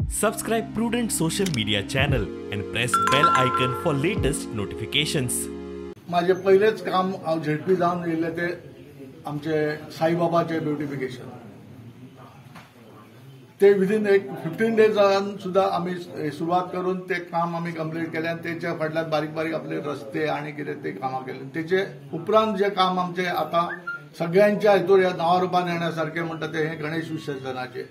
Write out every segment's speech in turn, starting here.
Subscribe Prudent Social Media channel and press bell icon for latest notifications. माझे पहिलेच काम हांव झेडपी जावन येयल्ले ते आमचे साईबाबाचे ब्युटिफिकेशन. ते विदीन एक 15 डेजान सुद्दां आमी सुरवात करून ते काम आमी कंप्लीट केलें आनी तेच्या फाटल्यान बारीक बारीक आपले रस्ते आनी कितें ते कामां केले. तेचे उपरांत जे काम आमचे आतां सगळ्यांच्या हितूर ह्या नांवा रुपान येण्या सारकें म्हणटा ते हे गणेश विसर्जनाचे.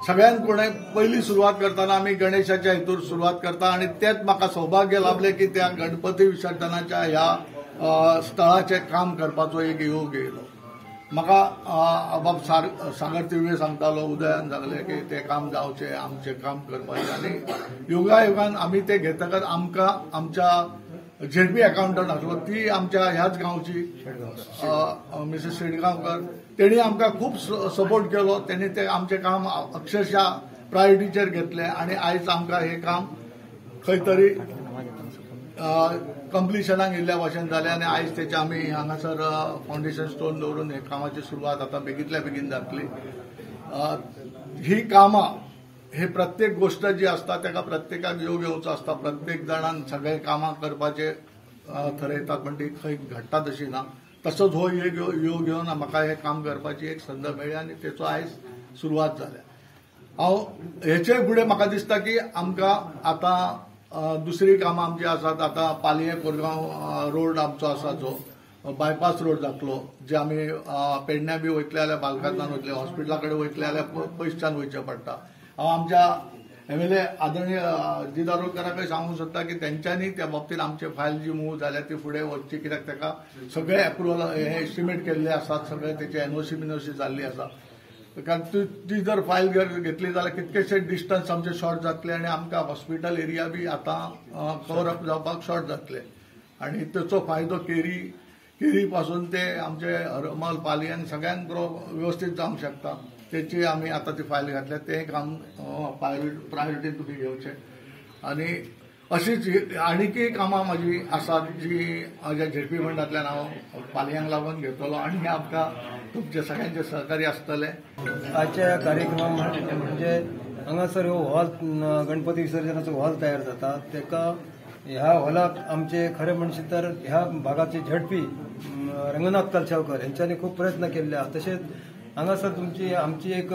सगळ्यांत कोणे पयली सुरवात करतना आमी गणेशाच्या हितूर सुरवात करता आनी तेच म्हाका सौभाग्य लाभलें की त्या गणपती विसर्जनाच्या ह्या स्थळाचें काम करपाचो एक योग येयलो. म्हाका बाब सागर तिळवे सांगतालो, उदयान सांगलें की तें काम जावचें, आमचें काम करपाचें. आनी योगायोगान आमी तें घेतकच आमकां आमच्या झेडपी अकाउंटंट आसलो ती आमच्या ह्याच गांवची मिसेस शेडगांवकर, तेणी आमकां खूब सपोर्ट केलो. तेणी ते आमचें काम अक्षरशः प्रायोरिटीचेर घेतलें आनी आयज आमकां हें काम खंय तरी कंप्लिशनाक येयल्ल्या भाशेन जालें आनी आयज तेचें आमी हांगासर फावंडेशन स्टोन दवरून हे कामाची सुरवात आतां बेगींतल्या बेगीन जातली. ही कामां हे प्रत्येक गोष्ट जी आसता ताका प्रत्येकाक योग येवचो आसता. प्रत्येक जाणान सगळे कामां करपाचे थरयतात, पण ती खंय घडटा तशी ना. तसोच हो योग घेवन म्हाका हें काम करपाची एक संद मेळ्ळी आनी तेचो आयज सुरवात जाल्या. हांव हेचे फुडें म्हाका दिसता की आमकां आतां दुसरी कामां आमची आसात. आतां पालयें कोरगांव रोड आमचो आसा जो बायपास रोड जातलो, जे आमी पेडण्या बी वयतले जाल्यार बालकांतल्यान वयतले, हॉस्पिटला कडेन वयतले जाल्यार पयसच्यान वयचें पडटा. हांव आमच्या एमएलए आदरणीय जी दारोलकराकय सांगूंक सोदता की तेंच्यांनी त्या बाबतींत आमचे फायल जी मूव जाल्या ती फुडें वचची, कित्याक ताका सगळे एप्रुवल हे एस्टिमेट केल्ले आसात, सगळे तेचे एनओसी बिनओसी जाल्ली आसा. कारण ती जर फायल घेतली जाल्यार कितकेशे डिस्टन्स आमचे शॉर्ट जातले आनी आमकां हॉस्पिटल एरिया बी आतां कवर अप जावपाक शॉर्ट जातले. आनी तेचो फायदो केरी पासून ते आमचे हरमल पाली आनी सगळ्यांक वेवस्थीत जावंक शकता. तेची आमी आतां ती फायल घातल्या, तें काम प्रायोरिटीन तुमी घेवचें. आनी अशीच आनीकय कामां म्हाजी आसात जी म्हाज्या झेडपी फंडांतल्यान हांव पालयांक लागून घेतलो आनी आमकां तुमचे सगळ्यांचे सहकार्य आसतलें. आजच्या कार्यक्रमाक म्हणजे हांगासर हो हॉल गणपती विसर्जनाचो हॉल तयार जाता, ताका ह्या हॉलाक आमचे खरें म्हणशीत तर ह्या भागाचे झेडपी रंगनाथ कलशावकर हेंच्यांनी खूब प्रयत्न केल्ले आसा. तशेंच हांगासर तुमची आमची एक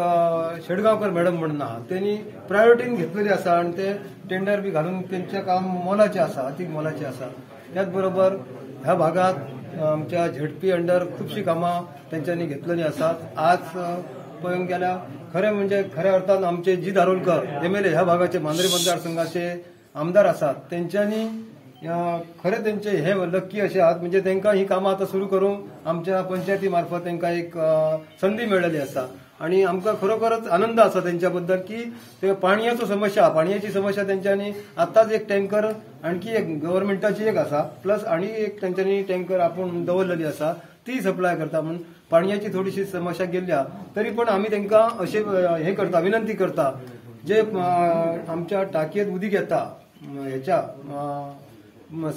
शेडगांवकर मॅडम म्हणून आहा, तेणी प्रायोरिटीन घेतलेली आसा आनी ते टेंडर बी घालून तेंचें काम मोलाचें आसा, अती मोलाचें आसा. त्याच बरोबर ह्या भागात आमच्या झेडपी अंडर खुबशीं कामां तेंच्यांनी घेतलेली आसात. आज पळोवंक गेल्यार खरें म्हणजे खऱ्या अर्थान आमचे जी दारोलकर एमएलए ह्या भागाचे मांद्रे मतदारसंघाचे आमदार आसात, तेंच्यांनी खरें तेंचे हे लक्की अशे आहात, म्हणजे तांकां ही कामां आतां सुरू करूंक आमच्या पंचायती मार्फत तांकां एक संदी मेळ्ळेली आसा. आनी आमकां खरोखरच आनंद आसा तेंच्या बद्दल की ते पाणयाचो समस्या, पाणयाची समस्या तेंच्यांनी आतांच एक टँकर आणखी एक गव्हर्मेंटाची एक आसा, प्लस आनी एक तेंच्यांनी टँकर आपूण दवरलेली आसा ती सप्लाय करता, म्हूण पाणयाची थोडीशी समस्या गेल्ली आहा. तरी पण आमी तांकां अशें हें करता, विनंती करता, जे आमच्या टाकयेंत उदीक येता हेच्या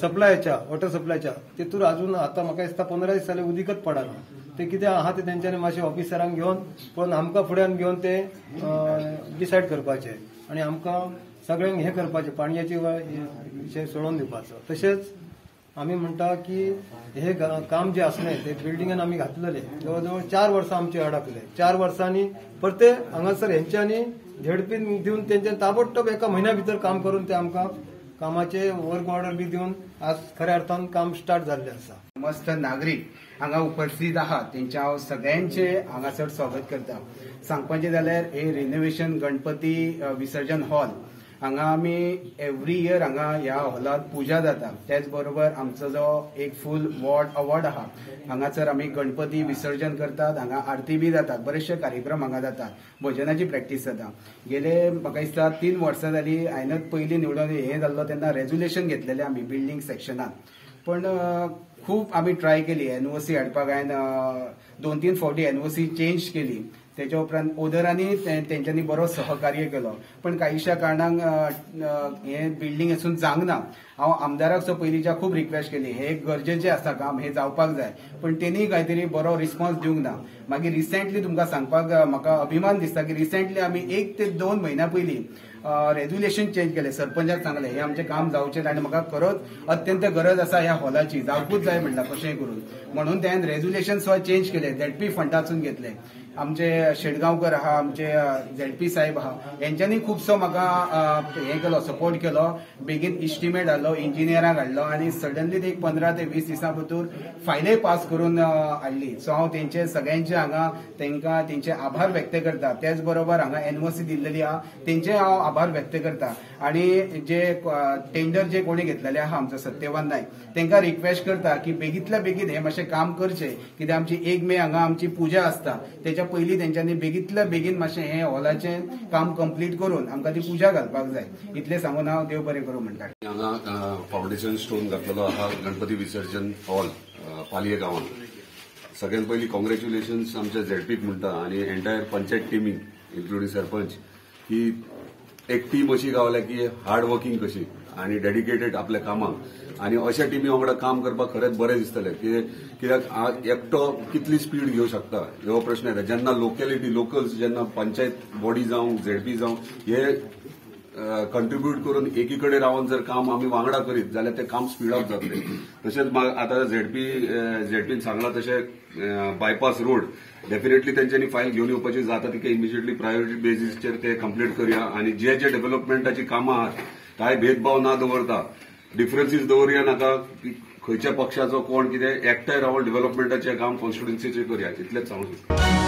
सप्लायच्या वॉटर सप्लायच्या तेतूर अजून आतां म्हाका दिसता 15 दीस जाले उदीकच पडना. ते कितें आहा ते तेंच्यांनी मातशे ऑफिसरांक घेवन पळोवन आमकां फुड्यान घेवन ते डिसायड करपाचें आनी आमकां सगळ्यांक हें करपाचें, पाणयाची विशय सोडोवन दिवपाचो. तशेंच आमी म्हणटा की हे काम जे आसलें ते बिल्डिंगान आमी घातलेलें, जवळ जवळ 4 वर्सां आमचे अडकले. 4 वर्सांनी परते हांगासर हेंच्यांनी झेडपीन दिवन तेंच्या ताबडतोब एका म्हयन्या भितर काम करून ते आमकां कामाचे वर्क ऑर्डर बी दिवन आज खऱ्या अर्थान काम स्टार्ट जाल्लें आसा. मस्त नागरीक हांगा उपस्थित आहात तेंचे हांव सगळ्यांचे हांगासर स्वागत करता. सांगपाचें जाल्यार हे रिनोव्हेशन गणपती विसर्जन हॉल हांगा आमी एवरी इयर हांगा ह्या हॉलात पुजा जाता. त्याच बरोबर आमचो जो एक फूल वॉर्ड अवॉर्ड आहा हांगासर आमी गणपती विसर्जन करतात, हांगा आरती बी जातात, बरेचशे कार्यक्रम हांगा जातात, भजनाची प्रॅक्टीस जाता. गेले म्हाका दिसता 3 वर्सां जाली हांवें पयलीं निवडून हें जाल्लो तेन्ना रेजोल्युशन घेतलेलें आमी बिल्डींग सेक्शनान, पण खूब आमी ट्राय केली एनओसी हाडपाक. हांवें 2-3 फावटी एनओसी चेंज केली तेच्या उपरांत ओदरांनी तेंच्यांनी बरो सहकार्य केलो, पण कांयशा कारणांक हें बिल्डींग असून जावंक ना. हांव आमदाराक सो पयलींच्या खूब रिक्वेस्ट केली, हे गरजेचें आसा काम, हें जावपाक जाय, पण तेणी कांयतरी बरो रिस्पॉन्स दिवंक ना. मागीर रिसेंटली तुमकां सांगपाक म्हाका अभिमान दिसता की रिसेंटली आमी 1 ते 2 म्हयन्या पयलीं रेज्युलेशन चेंज केलें. सरपंचाक सांगलें हें आमचें काम जावचें आनी म्हाका खरोच अत्यंत गरज आसा ह्या हॉलाची, जावपूच जाय म्हणटा कशेंय करून, म्हणून तें रेज्युलेशन सुद्दां चेंज केलें, झेडपी फंडासून घेतलें. आमचे शेटगांवकर आहा, आमचे झेडपी साहेब आहा, हेंच्यांनी खुबसो म्हाका हें केलो, सपोर्ट केलो. बेगीन इस्टिमेट हाडलो, इंजिनियराक हाडलो आनी सडनली ते 15 ते 20 दिसां भितर फायलय पास करून हाडली. सो हांव तेंचे सगळ्यांचे हांगा तेंकां तेंचे आभार व्यक्त करता. त्याच बरोबर हांगा एनओसी दिल्लेली आहा तेंचे हांव आभार व्यक्त करता. आनी जे टेंडर जे कोणी घेतलेले आहा आमचो सत्यवान नायक, तेंकां रिक्वेस्ट करता की बेगीतल्या बेगीन हें मातशें काम करचें, कित्याक आमची 1 मे हांगा आमची पुजा आसता, तेच्या पयलीं तेंच्यांनी बेगीतल्या बेगीन मातशें हें हॉलाचें काम कंप्लीट करून आमकां ती पुजा घालपाक जाय. इतलें सांगून हांव देव बरें करूं म्हणटा. हांगा फावंडेशन स्टोन घातलेलो आहा गणपती विसर्जन हॉल पालये गांवांत. सगळ्यात पयलीं कॉंग्रॅच्युलेशन्स आमच्या झेडपीक म्हणटा आनी एंटायर पंचायत टिमीक इन्क्लुडींग सरपंच की एक टीम अशी गावल्या की हार्ड वर्किंग कशी आनी डेडिकेटेड आपल्या कामाक, आनी अशा टिमी वांगडा काम करपाक खरेंच बरें दिसतलें. कित्याक एकटो कितली स्पीड घेवंक शकता हो प्रश्न येता. जेन्ना लोकॅलिटी लोकल्स जेन्ना पंचायत बॉडी जावं झेडपी जावं हे कंट्रिब्यूट करून एकी कडेन रावन जर काम आमी वांगडा करीत जाल्यार तें काम स्पीड अप जातलें. तशेंच आतां झेडपीन सांगलां तशें बायपास रोड डेफिनेटली तेंच्यांनी फायल घेवन येवपाची जाता तिका इमिजिएटली प्रायोरिटी बेजीसचेर ते कंप्लीट करुया. आनी जे जे डेव्हलपमेंटाची कामां आहात काय भेदभाव ना दवरता, डिफरन्सीस दवरुया नाका, खंयच्या पक्षाचो कोण कितें, एकठांय रावन डेव्हलपमेंटाचें काम कॉन्स्टिट्युन्सीचें करुया, इतलेंच सांगूंक सोदता.